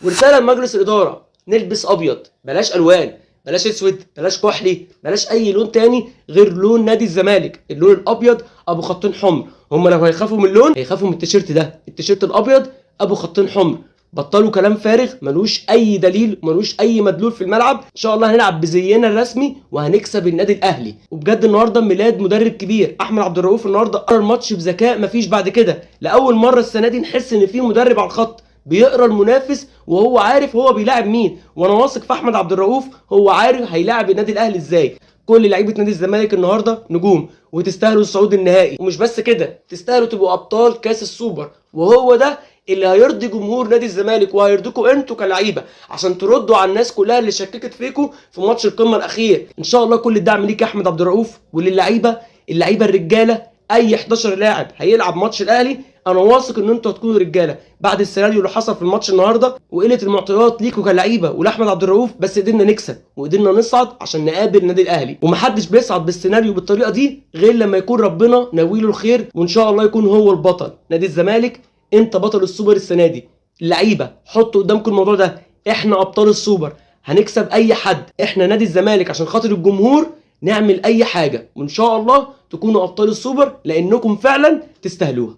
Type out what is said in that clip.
ورسالة لمجلس الاداره: نلبس ابيض، بلاش الوان، بلاش اسود، بلاش كحلي، بلاش اي لون تاني غير لون نادي الزمالك، اللون الابيض ابو خطين حمر. هم لو هيخافوا من اللون هيخافوا من التيشيرت ده، التيشيرت الابيض ابو خطين حمر. بطلوا كلام فارغ ملوش اي دليل، ملوش اي مدلول في الملعب. ان شاء الله هنلعب بزينا الرسمي وهنكسب النادي الاهلي. وبجد النهارده ميلاد مدرب كبير احمد عبد الرؤوف، النهارده قرا الماتش بذكاء مفيش بعد كده. لاول مرة السنة دي نحس ان في مدرب على الخط بيقرا المنافس وهو عارف هو بيلاعب مين، وانا واثق في احمد عبد الرؤوف هو عارف هيلاعب النادي الاهلي ازاي. كل لعيبة نادي الزمالك النهارده نجوم وتستاهلوا الصعود النهائي، ومش بس كده، تستاهلوا تبقوا ابطال كاس السوبر، وهو ده اللي هيرضي جمهور نادي الزمالك وهيرضيكوا انتوا كلعيبه عشان تردوا على الناس كلها اللي شككت فيكم في ماتش القمه الاخير. ان شاء الله كل الدعم ليك يا احمد عبد الرؤوف وللعيبه، اللعيبة الرجالة. اي 11 لاعب هيلعب ماتش الاهلي انا واثق ان انتوا هتكونوا رجاله بعد السيناريو اللي حصل في الماتش النهارده وقلة المعطيات ليكوا كلعيبه ولاحمد عبد الرؤوف، بس قدرنا نكسب وقدرنا نصعد عشان نقابل النادي الاهلي. ومحدش بيصعد بالسيناريو بالطريقة دي غير لما يكون ربنا ناويله الخير، وان شاء الله يكون هو البطل. نادي الزمالك انت بطل السوبر السنة دي. اللعيبة حطوا قدامكم الموضوع ده، احنا ابطال السوبر، هنكسب اي حد، احنا نادي الزمالك عشان خاطر الجمهور نعمل اي حاجة، وان شاء الله تكونوا ابطال السوبر لانكم فعلا تستاهلوها.